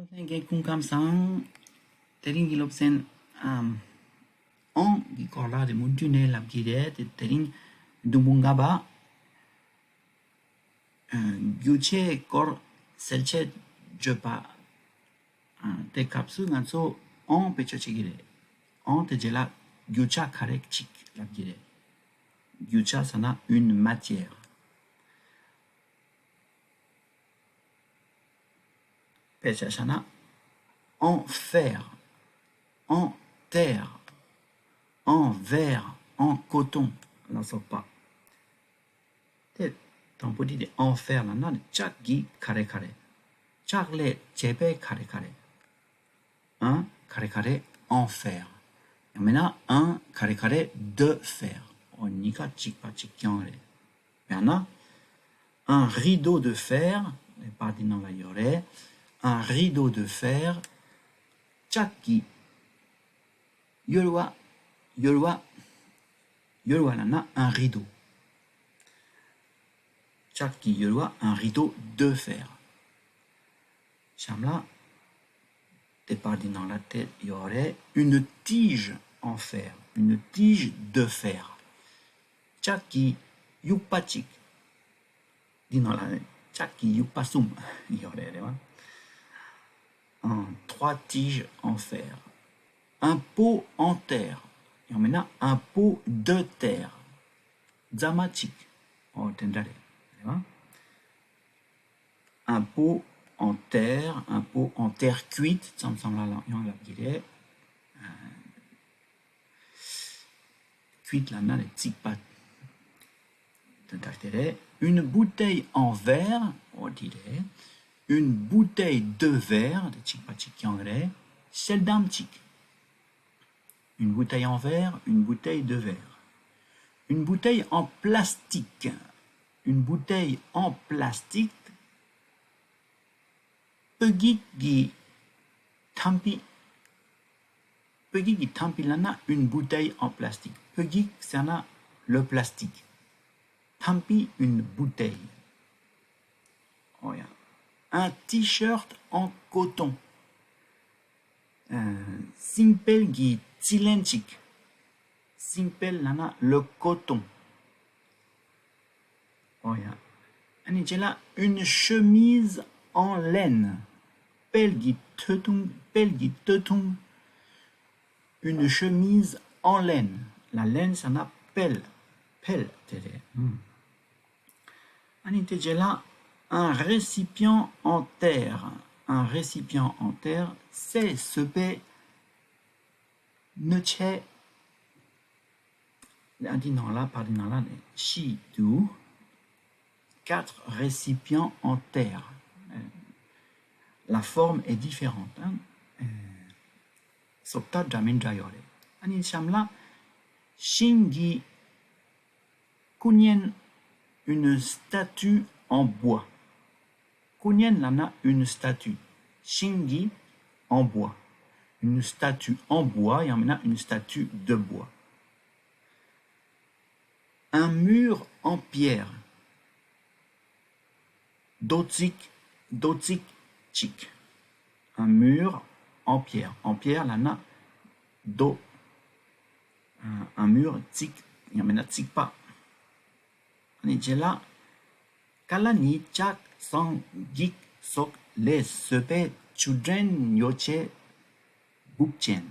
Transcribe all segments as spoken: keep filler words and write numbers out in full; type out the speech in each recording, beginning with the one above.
ལྷན་རྒྱས་སྐུ་ཁམས་བཟང་། དེ་རིང་གི་སློབ་ཚན་ཨམ་ཨང་གི་སྐོར་ལ་རེ་མུ་མཐུད་ནས་ལབ་ཀྱི་རེད། དེ་དེ་རིང་དུམ་བུ་ལྔ་པ། རྒྱུ་ཆའི་སྐོར་གསལ་བཤད་བརྗོད་པ། དེ་སྐབས་སུ་ང་ཚོ་ཨང་བེད་སྤྱོད་བྱེད་ཀྱི་རེད། ཨང་དེ་རྗེས་ལ་རྒྱུ་ཆ་ག་རེ་ཅིག་ལབ་ཀྱི་རེད། རྒྱུ་ཆ་ཟེར་ན་une matière། དཔེ་ཆ་བཞག་ན། en fer, en terre, en verre, en coton ལ་སོགས་པ། དེ་དང་པོ་དེ་དེ་en fer ལབ་ན་ལྕགས་ཀྱི་ག་རེ་ག་རེ། ལྕགས་ལས་བྱས་པའི་ག་རེ་ག་རེ། un carré carré en fer། ཡང་མིན་ན་un carré carré de fer། འོ་གཉིས་ཀ་གཅིག་པ་གཅིག་རྐྱང་རེད། ཡང་ན། un rideau de fer། པར་འདི་ནང་ལ་ཡོད་རེད། un rideau de fer། ལྕགས་ཀྱི་ཡོལ་བ། ཡོལ་བ། ཡོལ་བ་ལབ་ན་un rideau། ལྕགས་ཀྱི་ཡོལ་བ། un rideau de fer། གཤམ་ལ། དེ་པར་འདི་ནང་ལ་དེ་ཡོད་རེད། une tige en fer, une tige de fer། ལྕགས་ཀྱི་དབྱུག་པ་གཅིག། འདི་ནང་ལ་ལྕགས་ཀྱི་དབྱུག་པ་གསུམ་ཡོད་རེད། རེད་བ། un trois tiges en fer། un pot en terre། ཡང་མིན་ན་un pot de terre། རྫ་མ་གཅིག། འོ་དེ་འདྲ་རེད། རེད་བ། un pot en terre, un pot en terre cuite ཙམ་ཙམ་ལ་ཡང་ལབ་ཀྱི་རེད། cuite ལབ་ན་ནི་བརྩིགས་པ། དེ་ལྟར་དེ་རེད། une bouteille en verre འོ་དེ་རེད། une bouteille de verre དེ་གཅིག་པ་གཅིག་རྐྱང་རེད། ཤེལ་དམ་གཅིག། Une bouteille en verre, une bouteille de verre. Une bouteille en plastique. Une bouteille en plastique. བོད་ཡིག་གི་ཐང་པི། བོད་ཡིག་གི་ཐང་པི་ལབ་ན་une bouteille en plastique. བོད་ཡིག་ཟེར་ན་le plastique། ཐང་པི། une bouteille. འོ་ཡ། Un t-shirt en coton. སྲིན་བལ་གྱི་རྩི་ལེན་ཅིག་སྲིན་བལ་ལབ་ན་le coton. འོ་ཡ། ཨ་ནི་རྗེས་ལ་une chemise en laine. བལ་གྱི་ཐོད་ཐུང་། བལ་གྱི་སྟོད་ཐུང་། Une chemise en laine. La laine ཟེར་ན་བལ། བལ་དེ་རེད། ཨ་ནི་དེ་རྗེས་ལ་un récipient en terre. Un récipient en terre. སའི་བཟོས་པའི་སྣོད་ཆས། ཨ་འདི་ནང་ལ་པར་འདི་ནང་ལ་ནི་ཤི་དུ། Quatre récipients en terre. La forme est différente. བཟོ་ལྟ་འདྲ་མིན་འདྲ་ཡོད་རེད། ཨ་ནི་གཤམ་ལ་ཤིང་གི་སྐུ་བརྙན། Une statue en bois. སྐུ་བརྙན་ལབ་ན་une statue. ཤིང་གི་en bois. Une statue en bois ཡང་མིན་ན་une statue de bois. Un mur en pierre. རྡོ་རྩིག་རྡོ་རྩིག་ཅིག Un mur en pierre. En pierre ལབ་ན་རྡོ། un mur རྩིག་ཡང་མིན་ན་རྩིག་པ། ཨ་ནི་རྗེས་ལ། ཀ་ལ་ནི་ལྕགས་ཟངས་འགྱིག་སོགས་ལས་བཟོས་པའི་ཆུ་འདྲེན་ཡོ་བྱད་འབུབ་ཅན།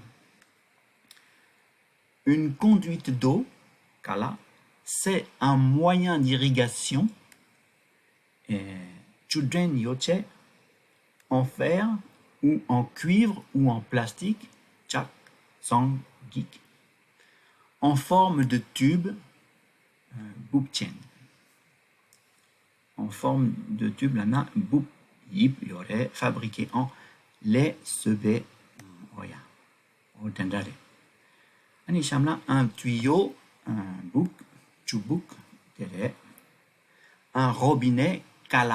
Une conduite d'eau, ཀ་ལ། C'est un moyen d'irrigation. ཆུ་འདྲེན་ཡོ་བྱད། En fer ou en cuivre ou en plastique. ལྕགས་ཟངས་འགྱིག En forme de tube. འབུབ་ཅན། En forme de tube ལབ་ན་འབུབ། དབྱིབས་ཡོད་རེད། Fabriqué en ལས་བཟོས་པའི། འོ་ཡ། འོ་དེ་འདྲ་རེད། ཨ་ནི་གཤམ་ལ་un tuyau སྦུག་ཆུ་སྦུག་དེ་རེད། Un robinet ཀ་ལ།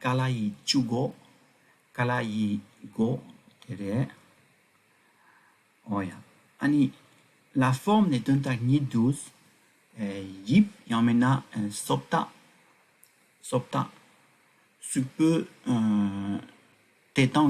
ཀ་ལ་ཡི་ཆུ་སྒོ། ཀ་ལ་ཡི་སྒོ་དེ་རེད། འོ་ཡ། ཨ་ནི། La forme n'est un tac ni douce. དབྱིབས་ཡང་མིན་ན་བཟོ་ལྟ། བཟོ་ལྟ། གཟུགས་པོའི་དེ་དང་